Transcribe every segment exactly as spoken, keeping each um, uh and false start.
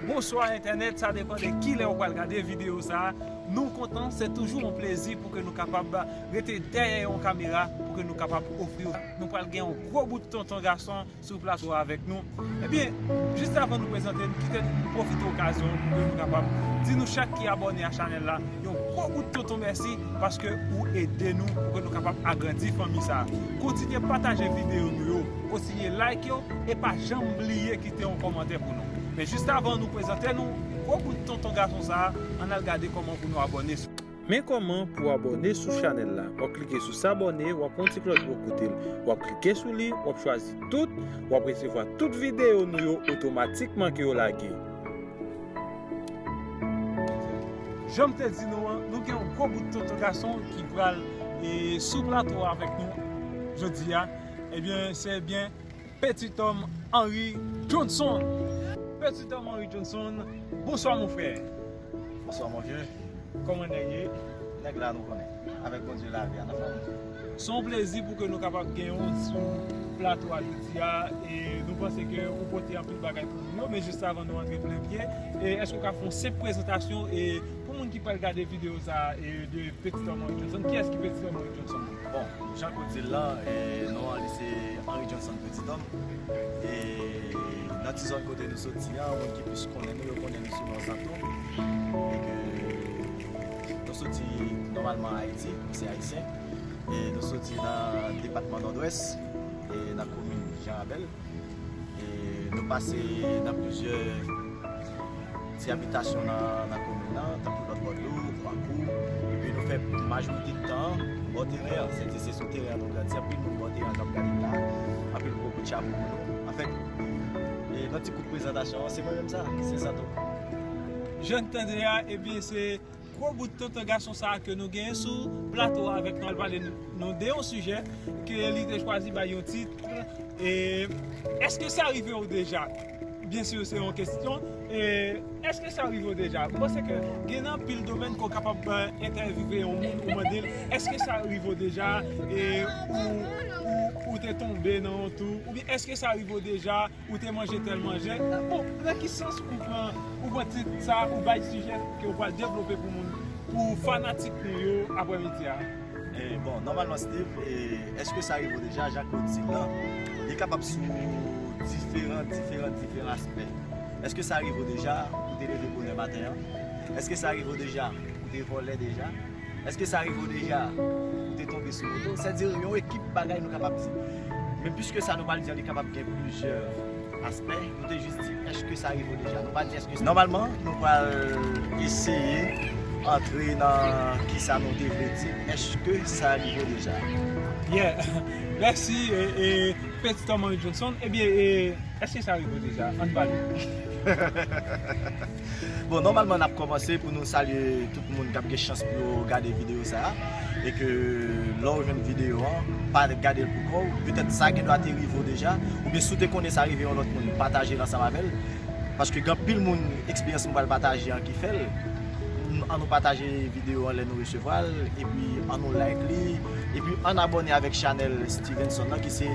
Bonswa entènèt, sa depann de kilè ou pral gade videyo sa a. Nou kontan, se toujou yon plezi pou ke nou kapab rete dèyè yon kamera, pou ke nou kapab ofri w. Nou pral gen yon gwo bout tonton gason sou plato a avèk nou. Ebyen, jis avan nou prezante n, kite n pwofite okazyon pou ke nou kapab di nou chak ki abòne a chanèl la yon gwo bout tonton mèsi, paske ou ede nou pou ke nou kapab agrandi fanmi sa a. Kontinye pataje videyo nou yo, kontinye like yo, e pa janm bliye kite yon kòmantè pou nou. Men jis avan nou prezante nou gwo bout tonton gason sa a, ann al gade kòman pou nou abòne sou. Men kòman pou abòne sou chanèl la. W ap klike sou s'abonner, w ap wè yon ti klòch bò kote l. W ap klike sou li, w ap chwazi tout, w ap resevwa tout videyo nou yo otomatikman ke yo lage. Jan m te di nou an, nou gen yon gwo bout tonton gason ki pral, e, sou plato a avèk nou jodi a. Ebyen, se byen Petit Homme Henry Johnson. Petit Homme Henry Johnson, bonswa mon frè. Bonswa mon vieux. Kòman nèg ye? Nèg la nou konnen. Avèk Bondye lavi a n ap fè. Se yon plezi pou ke nou kapab gen w sou plato a jodi a. E nou panse ke ou pote anpil bagay pou nou yo, men jis avan nou antre plen pye, e èske w ka fè yon senp prezantasyon, e pou moun ki pral gade videyo sa a, e de Petit Homme Henry Johnson, kiyès ki Petit Homme Henry Johnson? Bon, jan ke w di l lan, e non an li se Henry Johnson Petit Homme. E nan ti zòn kote nou soti an, moun ki plis konnen nou, yo konnen nou sou non Zanto. E ke nou soti nòmalman Ayiti, nou se ayisyen. E nou soti nan depatman Nòdwès, e nan komin Jan Rabèl. E nou pase nan plizyè ti abitasyon nan, nan komin nan, tankou Lòt Bò Dlo, Kwakou. Epi nou fè majorite tan an bò teren an. Sètadi se sou teren an nou grandi. Anpil moun bò teren an k ap gade n la. Anpil gwo kout chapo pou nou. Anfèt, e nan ti kout prezantasyon an, se mwen menm sa, se Zanto. Jan n tande a, ebyen, se gwo bout tonton gason sa a ke nou genyen sou plato a avèk nou, al pale nou de yon sijè ke li te chwazi bay yon tit, e, èske sa rive w deja? Byen si se yon kesyon. E, èske sa rive w deja? M panse ke gen anpil domèn ke w kapab, e, entèvyouve yon moun, ou mande l, èske sa rive w deja? E, ou, ou, ou te tonbe nan yon twou? Oubyen èske sa rive w deja? Ou te manje tèl manje. Bon, nan ki sans ou pran, ou pran tit sa, ou bay sijè ke ou pral devlope pou moun, pou fanatik nou yo aprèmidi a? E, bon, nòmalman, Steve, e, èske sa rive w deja? Jan ke w di l lan, li kapab sou diferan, diferan, diferan aspè. Èske sa rive w deja, ou te leve bonè maten an? Èske sa rive w deja, ou te vòlè deja? Èske sa rive w deja? Ou te tonbe sou moto? Sètadi yon ekip bagay nou kapab di. Men piske sa nou pral di an, li kapab gen plizyè aspè, nou te jis di, èske sa rive w deja? Nou pa di, èske sa. Nòmalman, nou pral eseye antre nan kisa nou te vle di, èske sa rive w deja? Yeah. Mèsi, e, e, Petit Homme Henry Johnson. Ebyen, e, èske sa rive w deja? Ann pale. Bon, nòmalman, n ap kòmanse pou nou salye tout moun k ap gen chans pou yo gade videyo sa a. E ke lè w jwenn videyo an, pa gade l pou kò w. Petèt sa gen dwa te rive w deja. Oubyen si w te konnen sa rive yon lòt moun, pataje l ansanm avè l. Paske gen anpil moun, eksperyans mwen pral pataje an ki fè l. Ann nou pataje videyo an lè nou resevwa l. Epi ann nou like li. Epi ann abòne avèk chanèl Stevenson nan ki se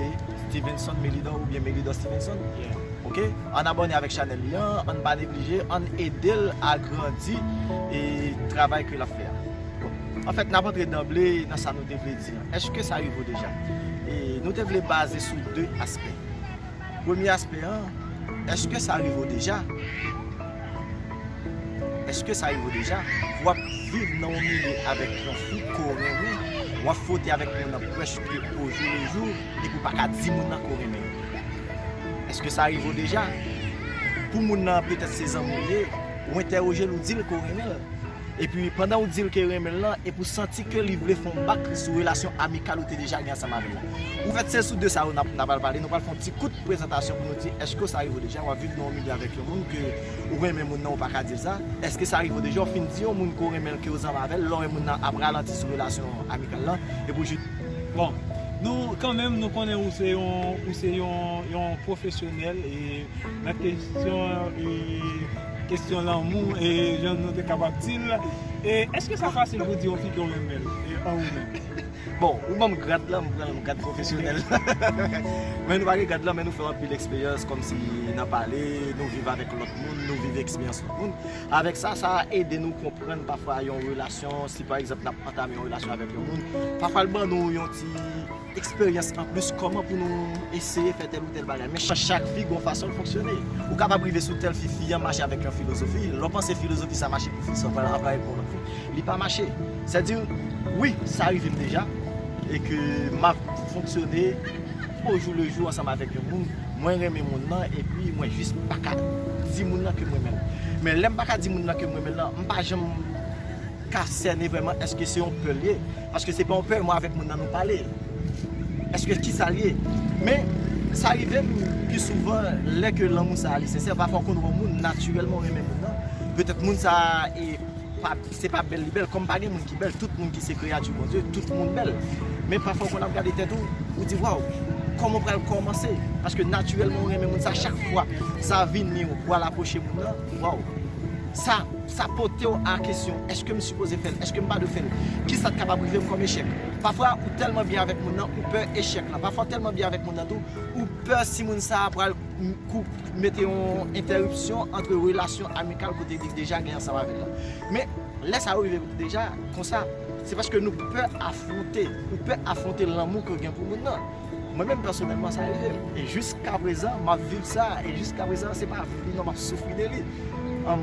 Stevenson Melidor oubyen Melidor Stevenson. Yeah. Oke? Ann abòne avèk chanèl li an, ann pa neglije, ann ede l agrandi e travay ke l ap fè a. Bon, anfèt, n ap antre danble nan sa nou te vle di an. Èske sa rive w deja? E nou te vle baze sou de aspè. Premye aspè an, èske sa rive w deja? Èske sa rive w deja? W ap viv nan yon milye avèk yon fi ke w renmen, w ap fwote avèk moun nan prèske ojou le jou, epi w pa ka di moun nan ke w renmen l. Èske sa rive w deja? Pou moun nan, petèt se zanmi w ye, ou entèwoje l, ou di l ke w renmen l. Epi pandan w di l ke w renmen l lan, epi w santi ke li vle fè yon bak sou relasyon amikal ou te deja gen ansanm avè l la. Anfèt, se sou de sa yo n ap, n ap al pale. Nou pral fè yon ti kout prezantasyon pou nou di, èske sa rive w deja? W ap viv nan yon milye avèk yon moun ke ou renmen moun nan, ou pa ka di l sa. Èske sa rive w deja? W fin di yon moun ke w renmen l, ke w zanmi avè l, lè w wè moun nan ap ralanti sou relasyon amikal lan, epi w jis. Bon, nou, kanmenm, nou konnen ou se yon, ou se yon, yon pwofesyonèl, e nan kesyon, e, kesyon lanmou, e jan nou te kapab di l, E èske sa fasil pou di yon fi ke w renmen l? E an ou menm? Bon, ou ban m grad la, m pran yon grad pwofesyonèl. Men nou pa gen grad la, men nou fè anpil eksperyans, kòmsi nan pale, nou viv avèk lòt moun, nou viv eksperyans lòt moun. Avèk sa, sa ede nou konprann pafwa yon relasyon, si pa egzanp n ap antame yon relasyon avèk yon moun, pafwa l ban nou yon ti eksperyans anplis kòman pou nou eseye fè tèl ou tèl bagay. Men chak, chak fi gon fason l fonksyone. Ou kapab rive sou tèl fi, fi an mache avèk yon filozofi, lè w panse filozofi sa mache pou fi sa, w pral anplwaye l pou yon lòt fi. Li pa mache. Sèdi, wi, sa rive m deja, e ke m ap fonksyone o jou le jou ansanm avèk yon moun, mwen renmen moun nan, epi mwen jis pa ka di moun nan ke m renmen l. Men lè m pa ka di moun nan ke m renmen l lan, m pa janm ka sène vrèman èske se yon pè l ye. Paske se pa yon pè, mwen avèk moun nan nou pale. Èske kisa l ye? Men sa rive m pi souvan lè ke lanmou sa a li sensè, pafwa w konn wè yon moun natirèlman w renmen moun nan. Petèt moun sa a e pa, se pa bèl li bèl, kòm pa gen moun ki bèl, tout moun ki se kreyati Bondye, tout moun bèl. Men pafwa w konn ap gade tèt ou, ou di waw, kòman w pral kòmanse? Paske natirèlman w renmen moun sa, chak fwa sa vini ou pral apwoche moun nan, waw. Sa sa pote w a kesyon, èske m sipoze fè l? Èske m pa dwe fè l? Kisa k kapab rive m kòm echèk? Pafwa, ou tèlman byen avèk moun nan, ou pè echèk lan. Pafwa, ou tèlman byen avèk moun nan tou, ou pè si moun sa a pral m- kou- mete yon entèripsyon ant relasyon amikal kote li deja gen ansanm avè l lan. Men, lè sa yo rive deja konsa, se paske nou pè afwonte, ou pè afwonte lanmou ke w gen pou moun nan. Mwen menm pèsonèlman sa rive m. E jiskaprezan, m ap viv sa. E jiskaprezan, se pa vi non, m ap soufri de li. Anm,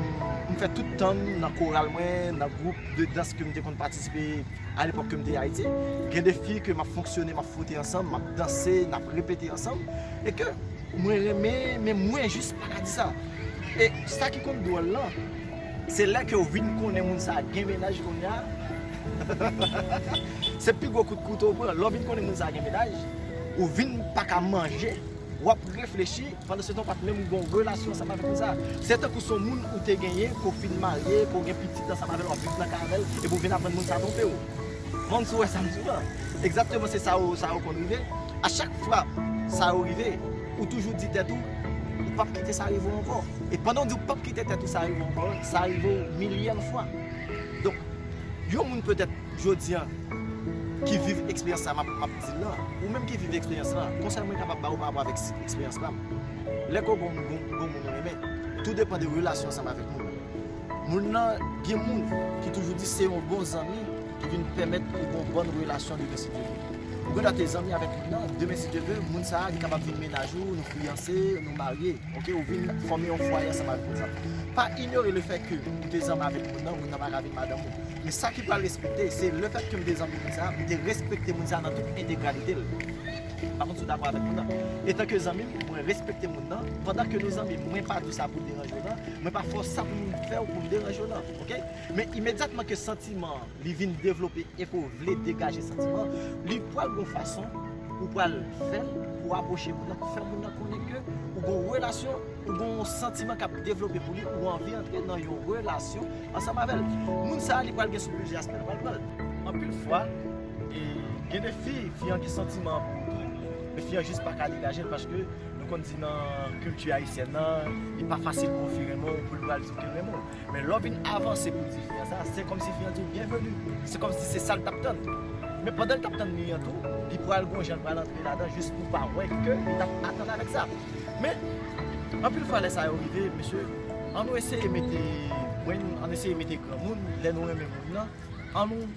m fè tout tan m nan koral mwen, nan gwoup de dans ke m te konn patisipe alepòk ke m te Ayiti. Gen de fi ke m ap fonksyone, m ap fwote ansanm, m ap danse, n ap repete ansanm. E ke mwen renmen, men mwen jis pa ka di sa. E sa ki konn dwòl lan, se lè ke w vin konnen moun sa a gen mennaj kounye a. Se pi gwo kout kouto w pran. Lè w vin konnen moun sa a gen mennaj, ou vin pa ka manje, w ap reflechi, pandan se tan w pa t menm gon relasyon ansanm avèk moun sa a. Se tankou se yon moun ou te genyen, ke w fin marye, ke w gen pitit ansanm avè l, w ap viv nan kay avè l, epi w vin aprann moun sa a twonpe w. Mwen si w wè sa m di w lan. Egzakteman se sa yo, sa yo konn rive. A chak fwa sa yo rive, ou toujou di tèt ou, ou p ap kite sa rive w ankò. E pandan w di w p ap kite tèt ou sa rive w ankò, sa rive w milyèn fwa. Donk, yon moun petèt jodi a ki viv eksperyans sa m ap, m ap di l lan, ou menm ki viv eksperyans lan, konsèy mwen kapab ba ou pa rapò avèk eksperyans pa m. Lè ke w gon, gon, gon moun ou renmen, tou depann de relasyon ansanm avèk moun nan. Moun nan, gen moun ki toujou di se yon bon zanmi ki vin pèmèt ou gon bòn relasyon demen si Dye vle. Ou gen dwa te zanmi avèk moun nan, demen si Dye vle, moun sa a li kapab vin mennaj ou, nou fiyanse, nou marye, oke, ou vin fòme yon fwaye ansanm avèk moun sa. Pa inyore lefèt ke ou te zanmi avèk moun nan, moun nan pa ka vin madanm ou. Men sa ki pral respekte, se lefèt ke m te zanmi moun sa, m te respekte moun sa nan tout entegralite l. Pa kont si w dakò avèk moun nan. Etanke zanmi m, mwen respekte moun nan. Pandan ke nou zanmi, mwen pa di w sa pou deranje w nan. Mwen pa fè w sa pou m fè w pou m deranje w nan. Oke? Men imedyatman ke santiman an, li vin devlope e ke w vle degaje santiman an, li pral gon fason ou pral fè l pou w apwoche moun nan, pou fè moun nan konnen ke ou gon relasyon, ou gon santiman k ap devlope pou li, ou anvi antre nan yon relasyon ansanm avè l. Moun sa a, li pral gen sou plizyè aspè, li pral pran l. Anpil fwa, e, gen de fi, fi an gen santiman an pou ou tou, men fi an jis pa ka degaje l paske nou konn di nan kilti ayisyèn nan, li pa fasil pou yon fi renmen w, pou l pral di w ke l renmen w. Men lè w vin avanse pou di fi an sa, se kòmsi fi an di w byenveni. Se kòmsi se sa l t ap tann. Men pandan l t ap tann li an tou, li pral gon jan l pral antre ladan jis pou pa wè ke li t ap atann avèk sa. Men, anpil fwa lè sa yo rive, mesye, ann nou eseye mete, mwen, ann eseye mete granmoun, lè nou renmen moun nan, ann nou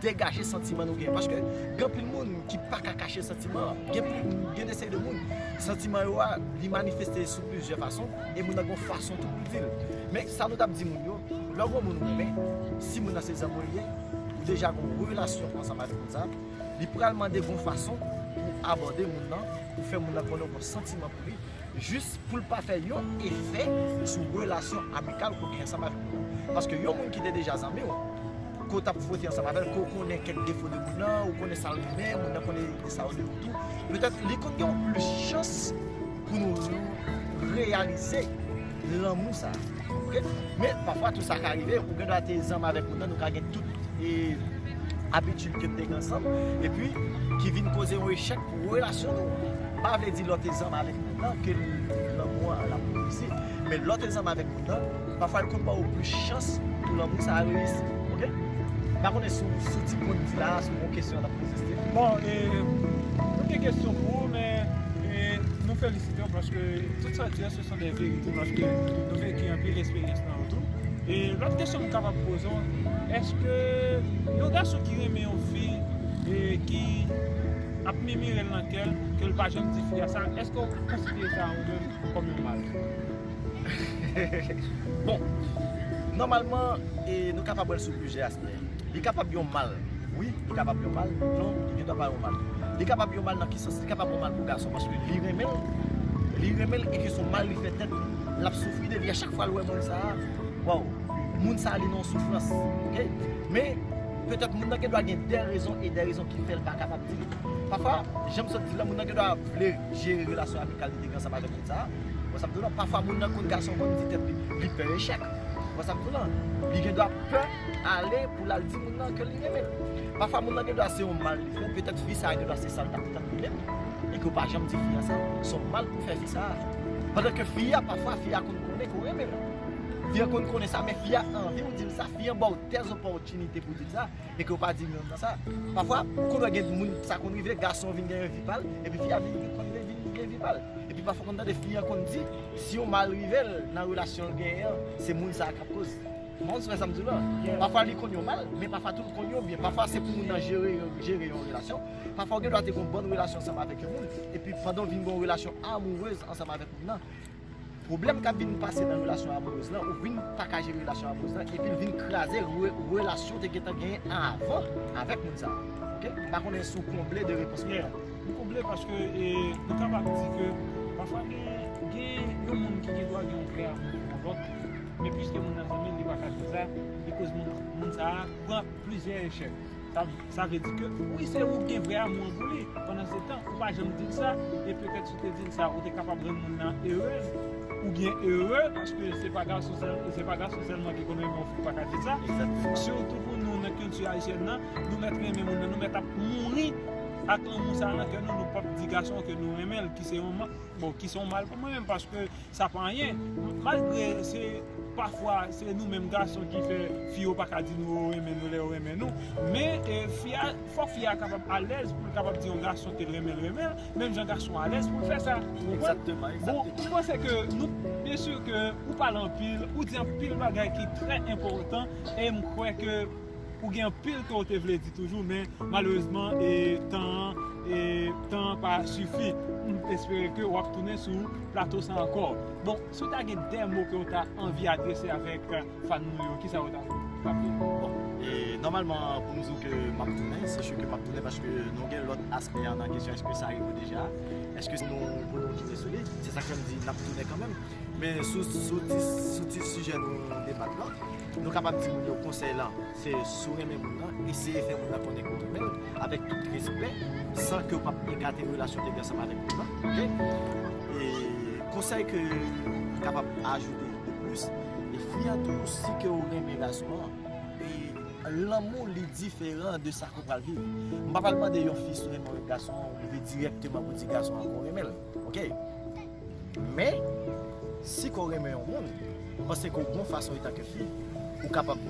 degaje santiman nou gen. Paske gen anpil moun ki pa ka kache santiman. Gen pli, gen de seri de moun, santiman yo a, li manifeste sou plizyè fason, e moun nan gon fason tou pou di l. Men sa nou t ap di moun yo, lè w gon moun ou renmen, si moun nan se zanmi w li ye, ou deja gon relasyon ansanm avèk moun sa, li pral mande gon fason pou abòde moun nan, pou fè moun nan konnen w gon santiman pou li, jis pou l pa fè yon efè sou relasyon amikal ke w gen ansanm avèk moun nan. Paske yon moun ki te deja zanmi w, ke w t ap fwote ansanm avè l, ke w konnen kèk defo de moun nan, ou konnen sa l renmen, moun nan konnen de sa yo de ou tou, petèt li konn gen yon plis chans pou nou reyalize lanmou sa a. Oke? Men pafwa tou sa ka rive, ou gen dwa te zanmi avèk moun nan, nou ka gen tout e abitid ke n te gen ansanm, epi ki vin koze yon echèk pou relasyon nou. Pa vle di lè w te zanmi avèk moun nan ke lanmou an l ap reyisi, men lè w te zanmi avèk moun nan, pafwa l konn ba w plis chans pou lanmou sa a reyisi. Pa konnen si w, si w ti konn di la, si w gen kesyon w t ap poze Steve. Bon, e, nou gen kesyon pou ou, men e, nou felisite w paske tout sa w di a, se sont des vérités, paske nou veki anpil eksperyans nan yo tou. E lòt kesyon m kapab poze w, èske yon gason ki renmen yon fi e ki ap mimire l nan kè l, ke l pa janm di fi a sa, èske w konsidere sa ou menm kòm yon mal? Bon, nòmalman, e, nou kapab wè l sou plizyè aspè. Li kapab yon mal. Wi, li kapab yon mal. Non, li gendwa pa yon mal. Li kapab yon mal nan ki sans? Li kapab yon mal pou gason paske li renmen l. Li renmen l e ke se yon mal li fè tèt li. L ap soufri de li a chak fwa l wè moun sa a. Waw, moun sa a li nan yon soufrans. Oke? Men, petèt moun nan gendwa gen de rezon e de rezon ki fè l pa kapab di li. Pafwa, jan m sot di la, moun nan gendwa vle jere relasyon amikal li te gen ansanm avèk moun sa a. Wè sa m di w lan, pafwa moun nan konn gason konn di tèt li, li pè echèk. Wè sa m di w lan, li gendwa pè ale pou l al di moun nan ke li renmen l. Pafwa moun nan gendwa se yon mal li fè, petèt fi sa a gendwa se sa l t ap tann li menm, e ke w pa janm di fi a sa, se yon mal pou fè fi sa a. Pandan ke fi a, pafwa fi a konn konnen ke w renmen l. Fi a konn konnen sa, men fi a anvi w di l sa, fi a ba w dèzopòtinite pou w di l sa, e ke w pa di moun nan sa. Pafwa, ou konn wè gen moun, sa konn rive, gason vin gen yon vi pa l, epi fi a vin, vin konn vin gen vi pa l. Epi pafwa konn tande fi a konn di, si yon mal rive l nan relasyon l genyen an, se moun sa a k ap koz. Mwen, w wè sa m di w lan? Pafwa li konn yon mal, men pafwa tou l konn yon byen. Pafwa se pou moun nan jere, jere yon relasyon. Pafwa w gen dwa te gen yon bòn relasyon ansanm avèk yon moun, epi pandan w vin gen yon relasyon amourez ansanm avèk moun nan, pwoblèm k ap vin pase nan relasyon amourez lan, ou vin pa ka jere relasyon amourez lan, epi l vin kraze re, relasyon w te gentan genyen avan avèk moun sa a. Oke? M pa konnen si w konble de repons mwen an. M konble paske e, nou kapab di ke pafwa gen, gen yon moun ki gen dwa gen yon vrè amou pou yon lòt, men piske moun nan zanmi l, li pa ka di sa, li koz moun, moun sa a pran plizyè echèk. Sa, sa vle di ke wi, se ou ki gen vrè amou an pou li. Pandan se tan, ou pa janm di l sa, e petèt si w te di l sa, ou te kapab rann moun nan erez, oubyen ere, paske se pa gason sèl, se pa gason sèlman ki konn renmen yon fi ki pa ka di sa. Sitou pou nou nan kilti ayisyèn nan, nou mèt renmen moun nan, nou mèt ap mouri ak lanmou sa a nan kè nou, nou p ap di gason ke nou renmen l, ki se yon mal, bon, ki se yon mal pou mwen menm, paske sa pa anyen. Malgre se pafwa se nou menm gason ki fè fi yo pa ka di nou yo renmen nou lè yo renmen nou, men e, fi a, fòk fi a kapab alèz pou l kapab di yon gason ke l renmen l renmen l, menm jan gason alèz pou l fè sa. Ou konprann? Egzakteman, Bon, egzakteman. M panse ke nou, byen si ke ou pale anpil, ou di anpil bagay ki trè enpòtan, e m kwè ke ou gen anpil ke w te vle di toujou, men malerezman, e, tan an, e, tan an pa sifi. M espere ke w ap tounen sou plato sa ankò. Bon, si w ta gen de mo ke w ta anvi adrese avèk fan nou yo, kisa w ta, ta vle? Bon, e nòmalman, pou m di w ke m ap tounen, se si ke m ap tounen paske nou gen lòt aspè an nan kesyon, èske sa rive deja? Èske se nou pou nou tounen sou li? Se sa k fè m di n ap tounen kanmenm. Men sou, sou ti, sou ti sijè nou debat lan, nou kapab di moun yo konsèy lan, se si w renmen moun nan, eseye fè moun nan konnen ke w renmen l, avèk tout respè, san ke w p ap gate relasyon ke w gen ansanm avèk moun nan. Oke? E konsèy ke m kapab ajoute de plis, e fi an tou, si ke w renmen gason an, e lanmou li diferan de sa ke w pral viv. M pa pral mande yon fi si w renmen yon gason, ou rive dirèkteman pou di gason an ke w renmen l. Oke? Men, si ke w renmen yon moun, m panse ke yon bon fason etanke fi, ou kapab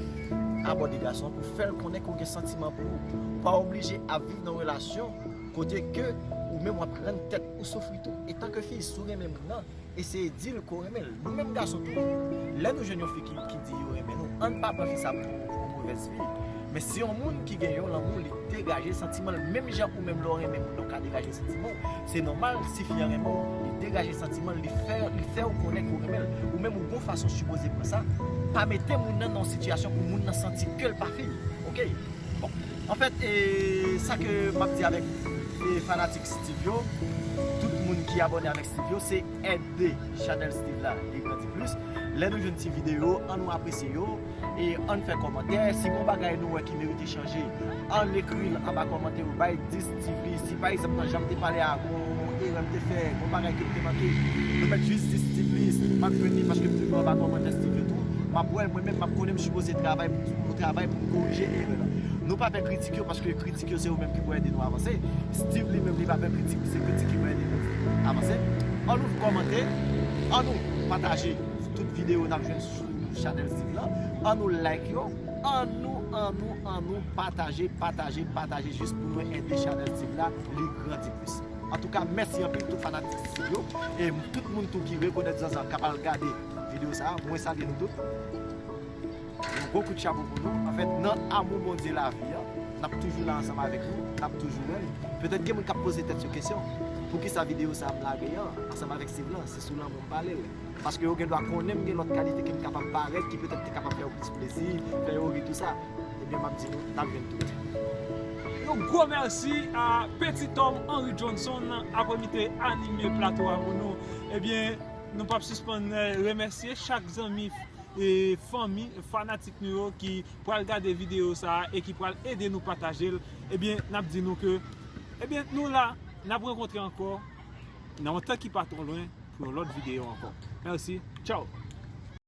abòde gason an pou fè l konnen ke w gen santiman pou ou. Ou pa oblije ap viv nan relasyon kote ke ou menm w ap rann tèt ou soufri tou. Etanke fi, si w renmen moun nan, eseye di l ke w renmen l. Nou menm gason tou, lè nou jwenn yon fi ki, ki di yo renmen nou, ann pa pran fi sa pou, pou yon movèz fi. Men se yon moun ki gen yon lanmou, li degaje santiman l, menm jan ou menm lè w renmen moun nan, w ka degaje santiman w. Se nòmal, si fi an renmen w, li degaje santiman l, li fè, li fè w konnen ke w renmen l. Ou menm ou gon fason w sipoze pran sa. Pa mete moun nan nan yon sitiyasyon pou moun nan santi ke l pa fi. Oke? Bon. Anfèt, e, sa ke m ap di avèk, e, fanatik Steve yo, tout moun ki abòne avèk Steve yo, se ède chanèl Steve la, li grandi plis. Lè nou jwenn ti videyo, ann nou apresye yo, e ann fè kòmantè. Si gon bagay nou wè ki merite chanje, ann ekri l anba kòmantè yo, bay dis Steve li. Si pa egzanp nan jan m te pale a, gon erè m te fè, gon bagay ke m te manke, nou mèt jis di Steve li, m ap jwenn li paske m toujou anba kòmantè Steve yo tou. M ap wè l, mwen menm m ap konnen m sipoze travay pou, pou travay pou m korije erè lan. Nou pa pè kritik yo paske kritik yo se yo menm ki pou ede nou avanse. Steve li menm li pa pè kritik, se kritik ki pou ede nou avanse. Ann nou kòmante, ann nou pataje tout videyo n ap jwenn sou chanèl Steve lan. Ann nou like yo, ann nou An nou, an nou pataje, pataje, pataje jis pou nou ede chanèl Steve la, li grandi plis. Antouka, mèsi anpil tout fanatik Steve yo, e tout moun tou ki rekonèt Zanzan k ap al gade videyo sa a, mwen salye nou tout. Yon gwo kout chapo pou nou. Anfèt, nan amou Bondye lavi a, n ap toujou la ansanm avèk nou, n ap toujou wè l. Petèt gen moun k ap poze tèt yo kesyon, poukisa videyo sa a m lage an ansanm avèk Steve lan, se sou lanmou m pale l. Paske yo gen dwa konnen m gen lòt kalite ke m kapab parèt, ki petèt te kapab fè yo plis plezi, fè yo ri, tou sa. Ebyen, m ap di nou, n ap jwenn tout. Yon gwo mèsi a Petit Homme Henry Johnson, aprè mi te anime plato a pou nou. Ebyen, nou p ap sispann, eh, remèsye chak zanmi, eh, fanmi, fanatik nou yo ki pral gade videyo sa a e ki pral ede nou pataje l. Ebyen, n ap di nou ke, ebyen, nou la, n ap rankontre ankò nan yon tan ki pa twò lwen pou yon lòt videyo ankò. Mèsi, tchaw!